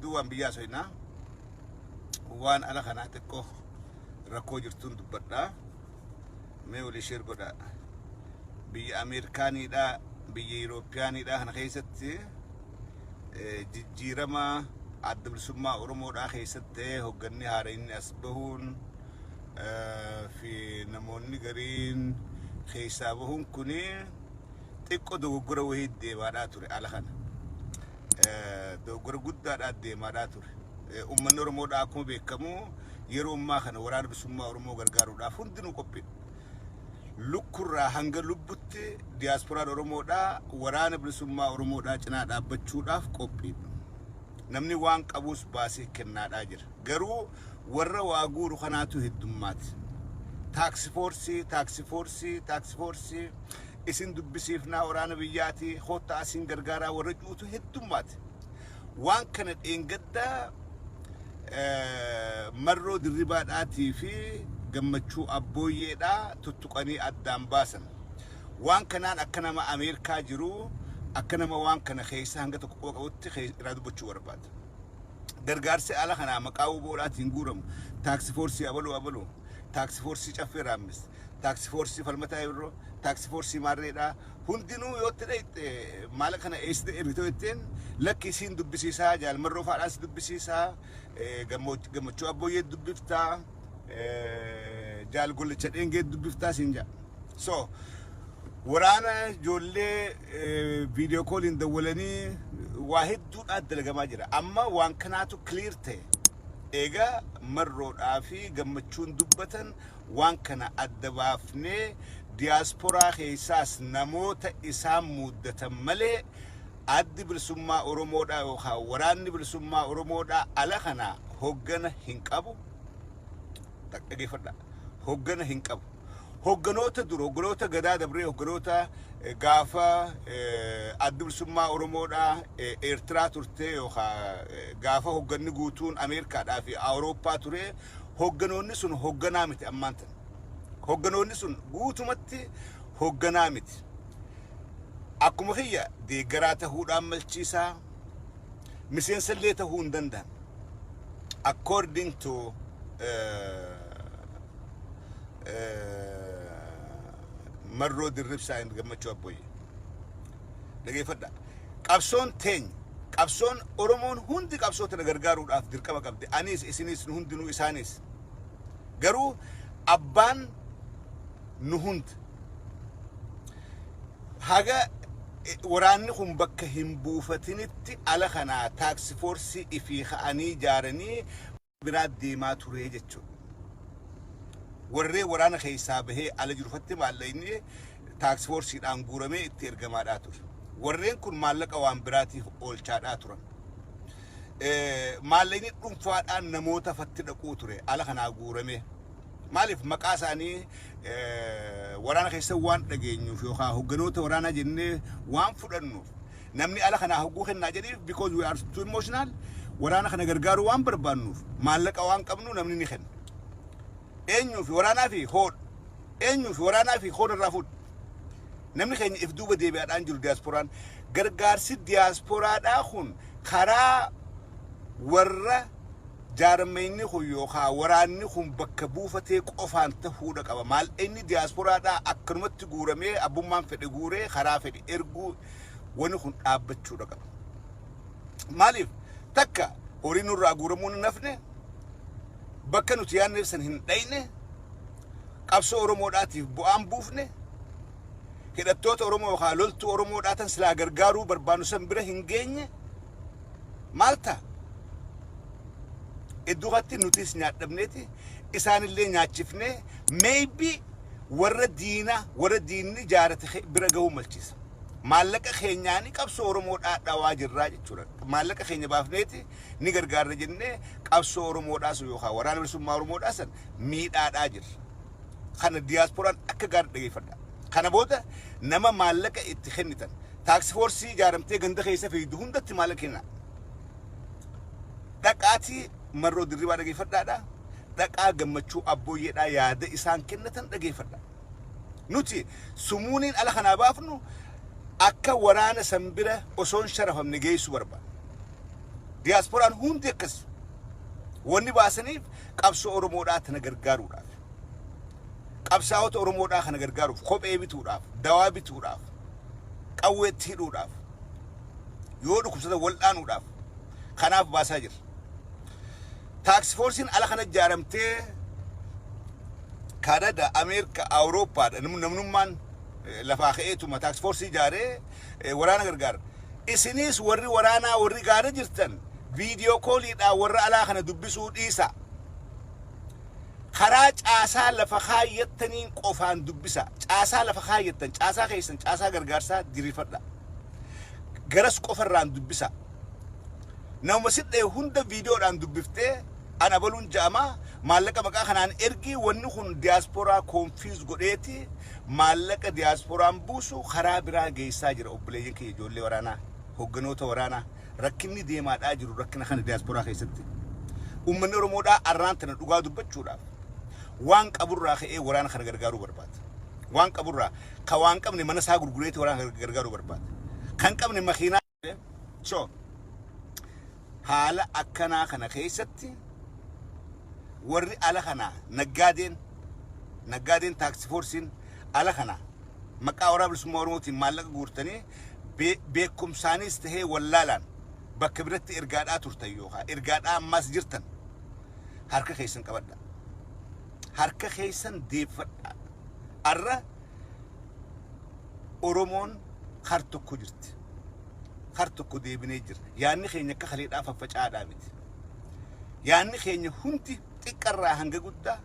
Hedduu waan biyyaa soinaa, waan ala kanaa xiqqoo rakkoo jirtuun dubbadha. Mee walii share godha. Biyya Ameerikaaniidha, biyya Yuroopiyaaniidha kana keessatti jijjiirama Adda Bilisummaa Oromoodhaa keessatti ta'ee, hoogganni haaraan as bahuun fi namoonni gariin keessaa bahuun kuni xiqqoo dogoggora wahii deemaadhaa ture ala kana. Dogoggora guddaadhaa deemaadhaa ture. Uummanni Oromoodhaa akkuma beekamu yeroo ammaa kana Waraana Bilisummaa Oromoo gargaaruudhaaf hundinuu qophiidha. Lukkurraa hanga lubbutti diyaaspooraan Oromoodhaa Waraana Bilisummaa Oromoodhaa cinaa dhaabbachuudhaaf qophiidha. Namni waan qabus baasee kennaadhaa jira. Garuu warra waa guuru kanaatu heddummaati. Task force, task force, task force isin dubbisiifnaa, waraana biyyaati, koottaa asiin gargaaraa warra juutu heddummaati. Waan kana dheengaddaa Marroo Dirribaadhaatii fi Gammachuu Abbooyyeedhaa tuttuqanii addaan baasan. Waan kanaan akka nama Ameerikaa jiru, akka nama waan kana keessa hanga tokko quba qabutti irraa dubbachuu barbaada. Gargaarsi ala kanaa maqaa WBOdhaatiin guuramu, task force abaluu abaluu, task force Caffee Raammis, task force Falmataa Ibirroo, task force Maarreedhaa hundinuu yoo itti dhayxe, maala kana eessite ergitoo jetteen, lakki isiin dubbisiisaa, Jaalmarroo faadhaan si dubbisiisaa, Gammachuu Abbooyyee dubbiftaa, Jaal Gollicha Dheengee dubbiftaa siin jedha. So waraana ijoollee video calliin dawwalanii waa hedduudhaan dalagamaa jira. Amma waan kanaatu clear ta'e. Egaa Marroodhaa fi Gammachuun dubbatan, waan kana adda baafnee, diyaasporaa keessaas namoota isaan muuddatan malee Addi Bilisummaa Oromoodhaa yookaan Waraanni Bilisummaa Oromoodhaa ala kana hoggana hin qabu. Dhaggeeffadhaa. Hoggana hin qabu. Hogganoota dur, hogganoota gadaa dabree, hogganoota gaafa Addi Bilisummaa Oromoodhaa Eertiraa turte yookaan gaafa hogganni guutuun Ameerikaadhaa fi Awurooppaa ture, hogganoonni sun hogganaa miti ammaan tan. Hogganoonni sun guutumatti hogganaa miti. Akkuma kiyya deeggaraa ta'uudhaan malchiisaa, miseensa illee ta'uu hin danda'an. According to Marroo Dirribsaa and Gammachuu Abbooyyee. Dhageeffadha. Qabsoon teenya, qabsoon Oromoon hundi qabsoo tana gargaaruudhaaf dirqama qabdi. Anis, isinis, nu hundinuu, isaanis. Garuu abbaan nu hunda. Haga waraanni kun bakka hin buufatinitti ala kanaa task force ifii ka'anii ijaaranii biraa deemaa ture jechuudha. Warreen waraana keessaa bahee ala jirufatti maallaqni task forceiidhaan guuramee itti ergamaadhaa ture. Warreen kun maallaqa waan biraatiif oolchaadhaa turan. Maallaqni dhuunfaadhaan namoota fatti dhaquu ture ala kanaa guuramee. Maaliif? Maqaa isaanii waraana keessa waan dhageenyuuf yookaan hogganoota waraanaa jennee waan fudhannuuf, namni ala kanaa hogguu kennaa jedhiif, because we are too emotional, waraana kana gargaaruu waan barbaannuuf, maallaqa waan qabnu namni ni kenna. Eenyuu fi waraanaa fi hoodha. Eenyuu fi waraanaa fi hoodha irraa fuudha. Namni keenya if duuba deebi'aadhaan jiru diyaaspooraan. Gargaarsi diyaasporaadhaa kun karaa warra jaarmeyni kun yookaan waraanni kun bakka buufatee qofaan ta'uudha qaba. Maal inni diyaasporaadhaa akkanumatti guuramee, abbummaan fedhe guuree karaa fedhe erguu, wani kun dhaabbachuudha qaba. Maaliif? Takka horii nurraa guuramuun hin hafne, bakka nuti yaadneef san hin dhayne, qabsoo Oromoodhaatiif bu'aan buufne, hidhattoota Oromoo yookaan loltuu Oromoodhaa tan silaa gargaaruu barbaannu san bira hin geenye. Maal ta'a? Iddoo kanatti nutis nyaadhabneeti isaanillee nyaachifnee, maybe warra diinaa, warra diinni jaarate bira gahuu malchiisa. Maallaqa keenyaanii qabsoo Oromoodhaa dhawaa jirraa jechuudha. Maallaqa keenya baafneeti ni gargaarra jennee qabsoo Oromoodhaa sun yookaan Waraana Bilisummaa Oromoodhaa san miidhaadhaa jirra. Kana diyaaspooraan akka gaarii dhageeffadha. Kana booda nama maallaqa itti kennitan, task force ijaaramtee ganda keessa fiigdu hundatti maallaqa kennaa. Dhaqaatii Marroo Dirribaa dhageeffadhaadha. Dhaqaa Gammachuu Abbooyyeedhaa yaada isaan kennatan dhageeffadha. Nuti sumuuniin ala kanaa baafnu akka waraana san bira osoo hin sharafamne geessuu barbaada. Diyaaspooraan hundi akkas. Wanni baasaniif qabsoo Oromoodhaa tana gargaaruudhaaf. Qabsaa'ota Oromoodhaa kana gargaaruuf, kophee bituudhaaf, dawaa bituudhaaf, qawweetti hidhuudhaaf, yoo dhukkubsatan wal'aanuudhaaf kanaaf baasaa jira. Task forceiin ala kana ijaaramtee Kanada, Ameerika, Awurooppaadha. Namnummaan lafaa ka'eetuma task force ijaaree waraana gargaara. Isinis warri waraanaa, warri gaara jirtan, video calliidhaan warra alaa kana dubbisuu dhiisa. Karaa caasaa lafa kaayyattaniin qofaan dubbisa. Caasaa lafa kaayyattan, caasaa keessan, caasaa gargaarsaa diriirfadha. Garas qofarraan dubbisa. Nama sidhee hunda viidiyoodhaan dubbiftee ana baluun ja'amaa maallaqa maqaa kanaan ergii, wanni kun diyaasporaa confuse godheeti maallaqa diyaasporaan buusu karaa biraa geessaa jira. Obboleeyyan kiyya, ijoollee waraanaa, hogganoota waraanaa, rakkinni deemaadhaa jiru rakkina kana diyaasporaa keessatti. Uummanni Oromoodhaa arraan tana dhugaa dubbachuudhaaf waan qaburraa ka'ee waraana kana gargaaruu barbaada. Waan qaburraa, ka waan qabne mana isaa gurgureeti waraana kana gargaaruu barbaada. Kan qabne makiinaa. So haala akkanaa kana keessatti warri ala kanaa, naggaadeen task forceiin ala kana maqaa Waraana Bilisummaa Oromootiin maallaqa guurtanii beekumsaanis tahee wallaalaan bakka biratti ergaadhaa turtan yookaan ergaadhaa ammaas jirtan, harka keessan qabadha. Harka keessan deeffadha. Arra Oromoon har tokko jirti. Har tokko deebinee jira. Yaanni keenya akka kaleedhaa faffaca'aadhaa miti. Yaanni keenya hundi xiqqarraa hanga guddaa,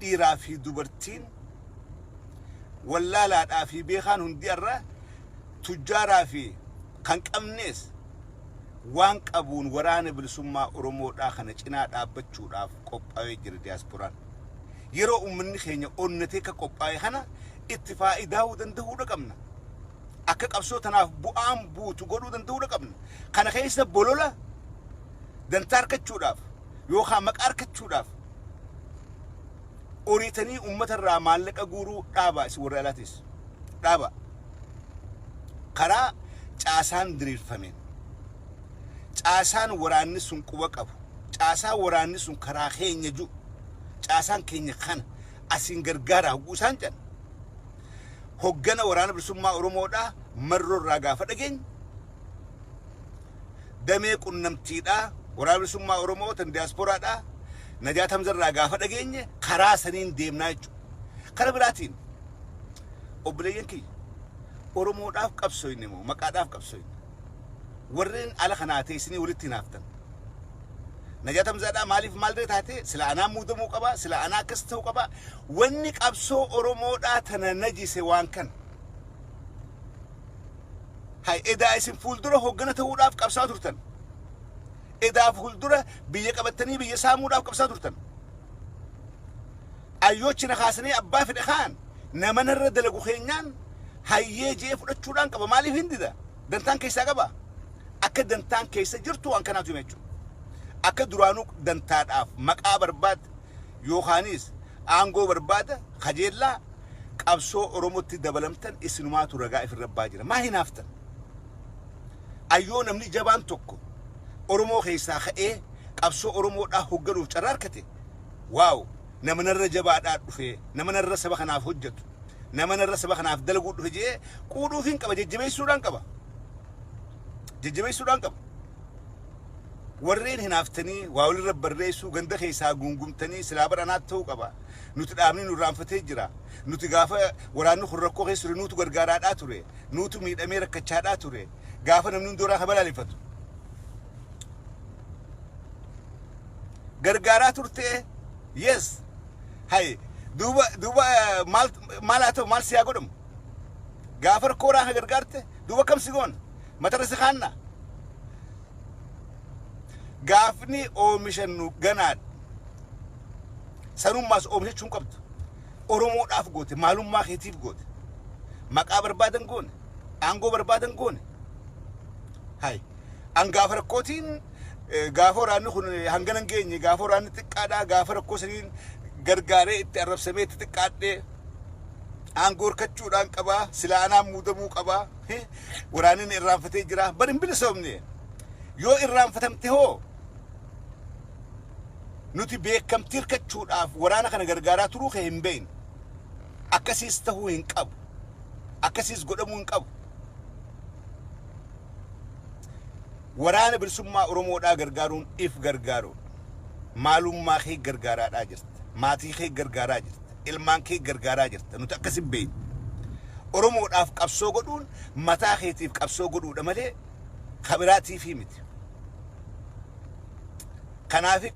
dhiiraa fi dubartiin, wallaalaadhaa fi beekaan hundi, irra tujjaaraa fi kan qabnees waan qabuun Waraana Bilisummaa Oromoodhaa kana cinaa dhaabbachuudhaaf qophaa'ee jira diyaaspooraan. Yeroo uummanni keenya onnatee akka qophaa'e kana itti faayidaa'uu danda'uudha qabna. Akka qabsoo tanaaf bu'aan buutu godhuu danda'uudha qabna. Kana keessa bolola dantaa argachuudhaaf yookaan maqaa argachuudhaaf oriitanii uummata irraa maallaqa guuruu dhaabaa. Isin warra alaatis dhaaba. Karaa caasaan diriirfameen, caasaan waraanni sun quba qabu, caasaan waraanni sun karaa keenya jiru, caasaan keenya kana asiin gargaaraa hogguu isaan jedhan, hoggana Waraana Bilisummaa Oromoodhaa Marroo irraa gaafa dhageenye, damee qunnamtiidhaa Waraana Bilisummaa Oromoo tan diyaasporaadhaa Najaat Hamza irraa gaafa dhageenye, karaa saniin deemnaa jechuudha. Kara biraatiin, obboleeyyan kiyya, Oromoodhaaf qabsooyne moo maqaadhaaf qabsooyne? Warreen ala kanaa teessinii walitti hinaaftan. Najaat Hamzaadhaa maaliif maal taate, sila anaa muudamuu qaba, sila anaa akkas ta'uu qaba. Wanni qabsoo Oromoodhaa tana najise waan kana. Hay, edaa isin fuuldura hoggana ta'uudhaaf qabsaa turtan. Edaa fuuldura biyya qabattanii biyya saamuudhaaf qabsaa turtan. Ayyoochi na kaasanii abbaa fedhe kaan nama narra dalagu keenyaan hayyee jee fudhachuudhaan qaba. Maaliif hin dida? Dantaan keessaa qaba. Akka dantaan keessa jirtu waan kanaatu hima jechuudha. Akka duraanuu dantaadhaaf maqaa barbaada yookaanis aangoo barbaada kajeellaa qabsoo Oromootti dabalamtan isinumaatu ragaa ifirra baa jira. Maa hinaaftan? Ayyoo namni jabaan tokko Oromoo keessaa ka'ee qabsoo Oromoodhaa hoogganuuf carraa argate, wow, nama narra jabaadhaa dhufe, nama narra saba kanaaf hojjetu, nama narra saba kanaaf dalaguu dhufe jee quudhuufiin qaba, jajjabeessuudhaan qaba. Jajjabeessuudhaan qaba. Warreen hinaaftanii waa walirra barreessuu, ganda keessaa guungumtanii silaa bara ta'uu qaba. Nuti dhaabni nu irraanfatee jira. Nuti gaafa waraanni kun rakkoo keessa ture nuutu gargaaraadhaa ture. Nuutu miidhamee rakkachaadhaa ture. Gaafa namni hundi waraana balaaleffatu. Gargaaraa turte, yes. Hay, duuba maal maal haa ta'u, maal si haa godhamu? Gaafa rakkoo waraana gargaarte duuba kam si goona? Matarra si kaanna? Gaafni oomishannu ganaadha. Sanummaas oomishachuu hin qabdu. Oromoodhaaf goote, maalummaa keetiif goote. Maqaa barbaadan goone, aangoo barbaadan goone. Hay, an gaafa rakkootiin, gaafa waraanni kun hangana hin geenye, gaafa waraanni xiqqaadhaa, gaafa rakkoo saniin gargaaree itti arrabsamee itti xiqqaadhee aangoo hirkachuudhaan qabaa, silaa anaan muudamuu qabaa, waraanni irraanfatee jira, bar hin bilisoomne. Yoo irraanfatamte hoo, nuti beekamtii hirkachuudhaaf waraana kana gargaaraa turuu kee hin beeknu. Akkasiis tahuu hin qabu. Akkasiis godhamuu hin qabu. Waraana Bilisummaa Oromoodhaa gargaaruun if gargaaruudha. Maalummaa kee gargaaraadhaa jirta. Maatii kee gargaaraa jirta. Ilmaan kee gargaaraa jirta. Nuti akkas hin beeknu. Oromoodhaaf qabsoo godhuun mataa keetiif qabsoo godhuudha malee ka biraatiifii miti. Kanaaf